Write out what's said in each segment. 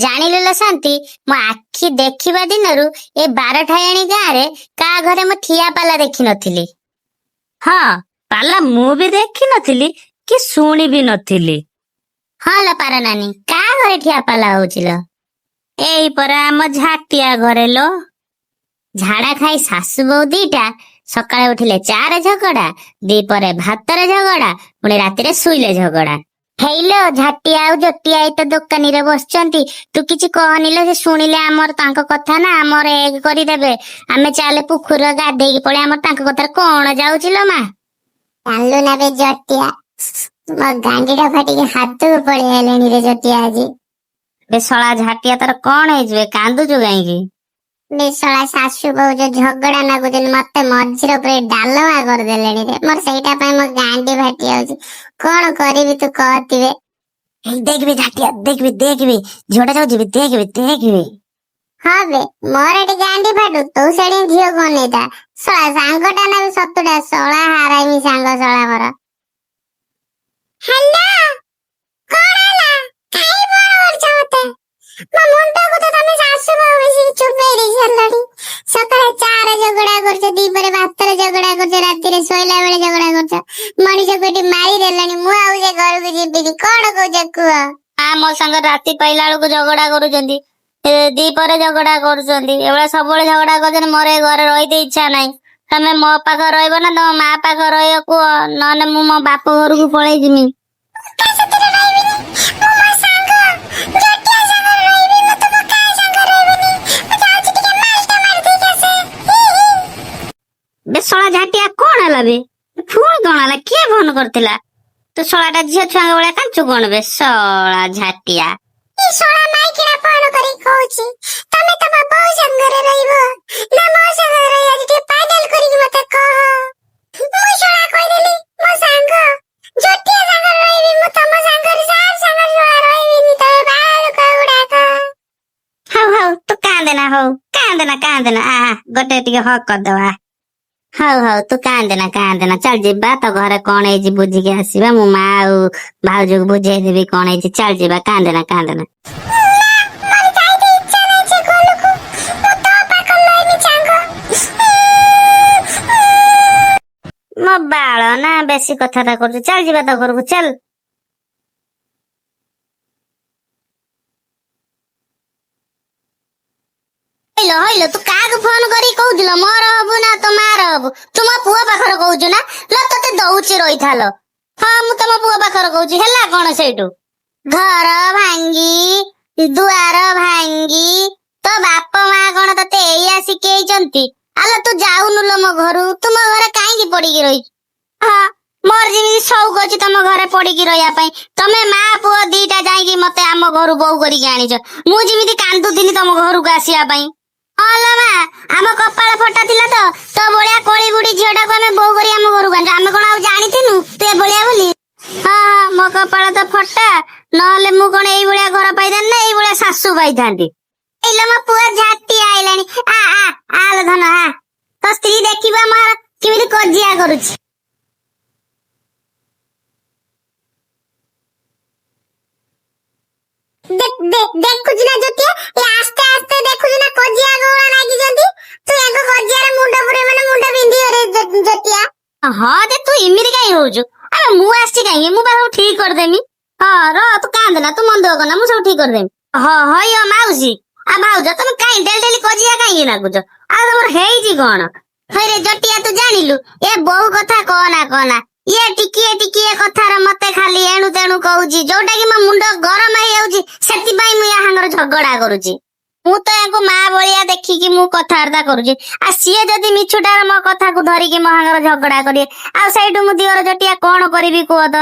ଜାଣିଲୁ ଲୋ ଶାନ୍ତି, ମୋ ଆଖି ଦେଖିବା ଦିନରୁ ଏ ବାରଠାୟାଣୀ ଗାଁରେ କାହା ଘରେ ମୁଁ ଠିଆ ପାଲା ଦେଖିନଥିଲି। ହଁ, ପାଲା ମୁଁ ବି ଦେଖିନଥିଲି କି ଶୁଣି ବି ନଥିଲି। ହଁ ଲୋ ପାର ନାନୀ, କାହା ଘରେ ଠିଆ ପାଲା ହଉଛି ଲୋ? ଏଇ ପରା ଆମ ଝାଟିଆ ଘରେ ଲୋ। ଝାଡା ଖାଇ ଶାଶୁ ବୋହୂ ଦିଟା ସକାଳେ ଉଠିଲେ ଚାରେ ଝଗଡା, ଦିପହରେ ଭାତରେ ଝଗଡା, ପୁଣି ରାତିରେ ଶୋଇଲେ ଝଗଡା। ହେଇଲୋ ଝାଟିଆ ଆଉ ଜଟିଆ ଏଇ ତ ଦୋକାନୀରେ ବସିଛନ୍ତି, ତୁ କିଛି କହନିଲୋ, ସେ ଶୁଣିଲେ ଆମର ତାଙ୍କ କଥା ନା ଆମର ଏକ କରିଦେବେ। ଆମେ ଚାଲେ ପୋଖରୀରେ ଗାଧେଇକି ପଳେଇ, ଆମର ତାଙ୍କ କଥାରେ କଣ ଯାଉଛି ଲୋ ମା। ଚାଲୁ ନା ବେ ଜଟିଆ, ମୋ ଗାଣ୍ଡିଟା ଫାଟିକି ହାତକୁ ପଳେଇ ଆଇଲାଣି ରେ ଜଟିଆ ଆଜି। ବେ ଶଳା ଝାଟିଆ, ତାର କଣ ହେଇଯିବେ, କାନ୍ଦୁଛୁ କାହିଁକି? ବେ ଶଳା ଶାଶୁ ବୋହୂ ଯୋଉ ଝଗଡା ନାଗୁଛନ୍ତି ମତେ ମଝିରେ ପୁରା ଡାଲମା କରିଦେଲେଣି ରେ, ମୋର ସେଇଟା ପାଇଁ ମୋ ଗାଣ୍ଡି ଫାଟି ଯାଉଛି। କଣ କରିବି ତୁ କହତିବେ। ଏଇ ଦେଖିବି ଝାଟିଆ, ଦେଖିବି ଦେଖିବି, ଝିଅଟା ଯାଉଛି ବି, ଦେଖିବି ଦେଖିବି। ହଁ ବେ, ମୋର ଏଠି ଗାଣ୍ଡି ଫାଟୁ, ତୁ ସେଠି ଝିଅକୁ ଅନେଇଥା। ଶଳା ସାଙ୍ଗଟା ନା ବେ ସତୁଟା, ଶଳା ହାରାମି ସାଙ୍ଗ ଶଳା ମୋର। ହ୍ୟାଲୋ, କଣ ହେଲା? କାଇଁ ଫୋନ କରୁଛ ମତେ? ମୋ ମୁଣ୍ଡକୁ ତ ତମେ ଶାଶୁ ବୋହୂ ମିଶିକି ଚୁପେଇ ଦେଇ ସାରିଲଣି। ସକାଳେ ଚାରେ ଝଗଡା କରୁଛ, ଦିପହରେ ଭାତରେ ଝଗଡା କରୁଛ, ରାତିରେ ଶୋଇଲା ବେଳେ ଝଗଡା କରୁଛ, ମଣିଷକୁ ଏଠି ମାରିଦେଲଣି। ମୁଁ ଆଉ ସେ ଘରକୁ ଯିବିନି। କଣ କହୁଛ କୁହ? ମା ମୋ ସାଙ୍ଗରେ ରାତି ପାଇଲା ବେଳକୁ ଝଗଡା କରୁଛନ୍ତି, ଦିପହରେ ଝଗଡା କରୁଛନ୍ତି, ଏଭଳିଆ ସବୁବେଳେ ଝଗଡା କରୁଛନ୍ତି। ମୋର ଏ ଘରେ ରହିତେ ଇଚ୍ଛା ନାହିଁ। ତମେ ମୋ ପାଖରେ ରହିବ ନା ତମ ମା ପାଖରେ ରହିବ କୁହ, ନହେଲେ ମୁଁ ମୋ ବାପ ଘରକୁ ପଳେଇ ଯିମି। କାହା ସାଥିରେ ରହିବିନି, ମୁଁ ମୋ ସାଙ୍ଗ ଜଟିଆ ସାଙ୍ଗରେ ରହିବି, ମୁଁ ତୁମ କାହା ସାଙ୍ଗରେ ରହିବିନି। ମୁଁ ଯାଉଛି ଟିକେ ମାଲଟା ମାରିଦେଇକି ଆସେ। ହି ହି। ବେ ଶଳା ଝାଟିଆ, କଣ ହେଲା ବେ? ପୁଣି କଣ ହେଲା? କିଏ ଫୋନ କରିଥିଲା? ତୁ ଶଳାଟା ଝିଅ ଛୁଆଙ୍କ ଭଳିଆ କାଞ୍ଚୁ କଣ ବେ ଶଳା ଝାଟିଆ? ଏ ଶଳା ମାଇକିନା ଫୋନ କରି କହୁଛି ତମେ ତମ ବୋଉ ସାଙ୍ଗରେ ରହିବ ନା ମୋ ସାଙ୍ଗରେ ରହିବ, ଆଜି ଟିକେ ଫାଇନାଲ କରିକି ମତେ କହ। ମୁଁ ଶଳା କହିଦେଲି ମୋ ସାଙ୍ଗ ଜଟିଆ ସାଙ୍ଗରେ ରହିବି, ମୁଁ ତମ ସାଙ୍ଗରେ ସାର୍ ସାଙ୍ଗରେ ଶଳା ରହିବିନି, ତମେ ବାହାର ଲୋକ ଗୁଡାକ। ହଉ ହଉ, ତୁ କାନ୍ଦେନା, ହଉ କାନ୍ଦେନା କାନ୍ଦେନା, ଆ ଗୋଟେ ଟିକେ ହକ୍ କରିଦବା। ହଉ ହଉ, ତୁ କାନ୍ଦେନା କାନ୍ଦେନା, ଚାଲ ଯିବା ତୋ ଘରେ କଣ ହେଇଛି ବୁଝିକି ଆସିବା। ମୁଁ ମା ଆଉ ଭାଉଜକୁ ବୁଝେଇଦେବି କଣ ହେଇଛି, ଚାଲ ଯିବା, କାନ୍ଦେନା କାନ୍ଦେନା। ନା, ମୋର ଯାଇତେ ଇଚ୍ଛା ନାହିଁ ସେ ଘରକୁ, ମୁଁ ତୋ ପାଖରେ ରହିବି ସାଙ୍ଗ। ମୋ ବାଳ ନା ବେଶୀ କଥାଟା କରୁଛୁ, ଚାଲ ଯିବା ତୋ ଘରକୁ ଚାଲ। ହଇଲୋ ହଇଲୋ, ତୁ କାହାକୁ ଫୋନ କରି କହୁଥିଲ? ମୋର ହବୁ ନା ତୋ ମାର ହବୁ? ତୁ ମୋ ପୁଅ ପାଖରେ କହୁଛୁ ନା? ଲ ତତେ ଦଉଛି, ରହିଥାଲ। ହଁ, ମୁଁ ତମ ପୁଅ ପାଖରେ କହୁଛି, ହେଲା କଣ ସେଇଠୁ? ଘର ଭାଙ୍ଗି ଦୁଆର ଭାଙ୍ଗି ତୋ ବାପ ମା କଣ ତତେ ଏଇଆ ଶିଖେଇଛନ୍ତି? ଆଲୋ ତୁ ଯାଉନୁ ଲୋ ମୋ ଘରୁ, ତୁ ମୋ ଘରେ କାହିଁକି ପଡିକି ରହିଛୁ? ହଁ, ମୋର ଯେମିତି ସଉକ ଅଛି ତମ ଘରେ ପଡିକି ରହିବା ପାଇଁ, ତମେ ମା ପୁଅ ଦିଟା ଯାଇକି ମତେ ଆମ ଘରୁ ବୋହୂ କରିକି ଆଣିଛ। ମୁଁ ଯେମିତି କାନ୍ଦୁଥିଲି ତମ ଘରକୁ ଆସିବା ପାଇଁ। ହଁ ଲୋ ମା, ଆମ କପାଳ ଫଟା ଥିଲା ତ ତୋ ଭଳିଆ କଳି ବୁଢୀ ଝିଅଟାକୁ ଆମେ ବୋହୂ କରି ଆମ ଘରକୁ ଆଣିଛୁ। ଆମେ କଣ ଆଉ ଜାଣିଥିନୁ ତୁ ଏଭଳିଆ ବୋଲି? ହଁ ହଁ, ମୋ କପାଳ ତ ଫଟା, ନହେଲେ ମୁଁ କଣ ଏଇଭଳିଆ ଘର ପାଇଥାନ୍ତି ନା ଏଇଭଳିଆ ଶାଶୁ ପାଇଥାନ୍ତି? ଏଇଲୋ ମୋ ପୁଅ ଝାଟି ଆଇଲାଣି, ଆ ଆ ଆଲୋ ଧନ ଆ, ତୋ ସ୍ତ୍ରୀ ଦେଖିବା ମୋର କେମିତି କଜିଆ କରୁଛି। ଦେଖୁଛୁ ନା ଜ୍ୟୋତିଆ, ଏ ଆସ୍ତେ ଆସ୍ତେ ଦେଖୁଛୁ ନା କଜିଆ ଗୁଡା ଲାଗିଛନ୍ତି। ତୁ ୟାଙ୍କ କଜିଆରେ ମୁଣ୍ଡ ପୁରେଇ ମାନେ ମୁଣ୍ଡ ବିନ୍ଧିବ ରେ ଜ୍ୟୋତିଆ। ହଁ ଯେ, ତୁ ଏମିତି କାଇଁ ହଉଛୁ? ଆରେ ମୁଁ ଆସିଛି କାହିଁକି? ମୁଁ ବା ସବୁ ଠିକ କରିଦେମି। ହଁ ର, ତୁ କାନ୍ଦେନା, ତୁ ମନ ଦୁଃଖ କରନା, ମୁଁ ସବୁ ଠିକ କରିଦେମି। ହଁ ହଇ ମାଉସୀ ଆଉ ଭାଉଜ, ତମେ କାଇଁ ଡେଲି ଡେଲି କଜିଆ କାହିଁକି ନାଗୁଛ? ଆଉ ତମର ହେଇଛି କଣ? ହଇରେ ଜଟିଆ, ତୁ ଜାଣିଲୁ ଏ ବୋଉ କଥା କହନା କହନା, ଇଏ ଟିକିଏ ଟିକିଏ କଥାର ମତେ ଖାଲି ଏଣୁ ତେଣୁ କହୁଛି, ଯୋଉଟା କି ମୋ ମୁଣ୍ଡ ଗରମ ହେଇଯାଉଛି, ସେଥିପାଇଁ ମୁଁ ୟା ସାଙ୍ଗରେ ଝଗଡା କରୁଛି। ମୁଁ ତ ୟାଙ୍କୁ ମା ଭଳିଆ ଦେଖିକି ମୁଁ କଥାବାର୍ତ୍ତା କରୁଛି, ଆଉ ସିଏ ଯଦି ମିଛୁଟାର ମୋ କଥାକୁ ଧରିକି ମୋ ସାଙ୍ଗରେ ଝଗଡା କରିବେ, ଆଉ ସେଇଠୁ ମୁଁ ଦିଅର ଜଟିଆ କଣ କରିବି କୁହ ତ?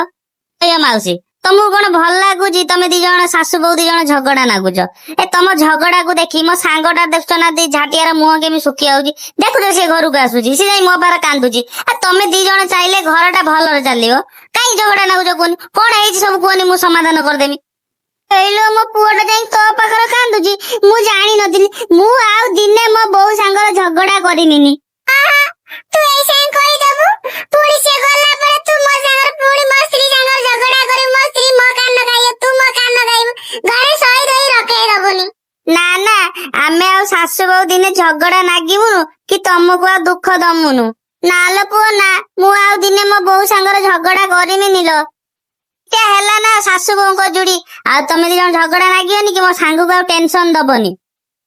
ଏ ମାଉସୀ, ତମକୁ କଣ ଭଲ ଲାଗୁଛି? ତମେ ଦି ଜଣ ଶାଶୁ ବୋହୂ ଦି ଜଣ ଝଗଡା ନାଗୁଛ। ଏ ତମ ଝଗଡାକୁ ଦେଖି ମୋ ସାଙ୍ଗଟା ଦେଖୁଛ ନା ଦି ଝାଟିଆର ମୁହଁ କେମିତି ଶୁଖି ଯାଉଛି, ଦେଖୁଛ ସେ ଘରକୁ ଆସୁଛି, ସେ ଯାଇ ମୋ ପାଖରେ କାନ୍ଦୁଛି। ଆଉ ତମେ ଦି ଜଣ ଚାହିଁଲେ ଘରଟା ଭଲରେ ଚାଲିବ, କାଇଁ ଝଗଡା ନାଗୁଛ କୁହନି? କଣ ହେଇଛି ସବୁ କୁହନି, ମୁଁ ସମାଧାନ କରିଦେମି। ଏଇଲୋ ମୋ ପୁଅଟା ଯାଇ ତୋ ପାଖରେ କାନ୍ଦୁଛି, ମୁଁ ଜାଣିନଥିଲି। ମୁଁ ଆଉ ଦିନେ ମୋ ବୋଉ ସାଙ୍ଗରେ ଝଗଡା କରିନିନି। ତୁ ଏଇ ସାଙ୍ଗେ କହିଦବୁ, ପୁଣି ସିଏ ଗଲା ପରେ ତୁ ମୋ ସାଙ୍ଗରେ ପୁଣି ମୋ ସ୍ତ୍ରୀ ସାଙ୍ଗରେ ଝଗଡା କରିବୁ, ମୋ ସ୍ତ୍ରୀ ମୋ କାନ ଖାଇବ, ତୁ ମୋ କାନ ଖାଇବୁ, ଘରେ ଶହେ ଦହି ରଖେ। ଆମେ ଆଉ ଶାଶୁ ବୋହୂ ଦିନେ ଝଗଡା ନାଗିବୁନୁ କି ତମକୁ ଆଉ ଦୁଃଖ ଦମୁନୁ। ନା ଲୋ ପୁଅ ନା, ମୁଁ ଆଉ ଦିନେ ମୋ ବୋଉ ସାଙ୍ଗରେ ଝଗଡା କରିମିନି ଲୋ। ଏଇଟା ହେଲା ନା ଶାଶୁ ବୋହୂଙ୍କ ଯୋଡି। ଆଉ ତମେ 2 ଜଣ ଝଗଡା ନାଗିବନି କି ମୋ ସାଙ୍ଗକୁ ଆଉ ଟେନସନ ଦବନି।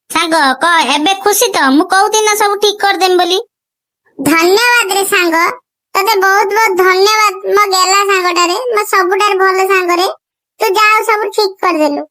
ସାଙ୍ଗ କହ, ଏବେ ଖୁସି ତ? ମୁଁ କହୁଥିଲି ନା ସବୁ ଠିକ କରିଦେମି ବୋଲି। ଧନ୍ୟବାଦ ରେ ସାଙ୍ଗ, ତତେ ବହୁତ ବହୁତ ଧନ୍ୟବାଦ। ମୋ ଗେଲା ସାଙ୍ଗଟାରେ, ମୋ ସବୁଠାରୁ ଭଲ ସାଙ୍ଗରେ। ତୁ ଯାଉ ସବୁ ଠିକ କରିଦେଲୁ।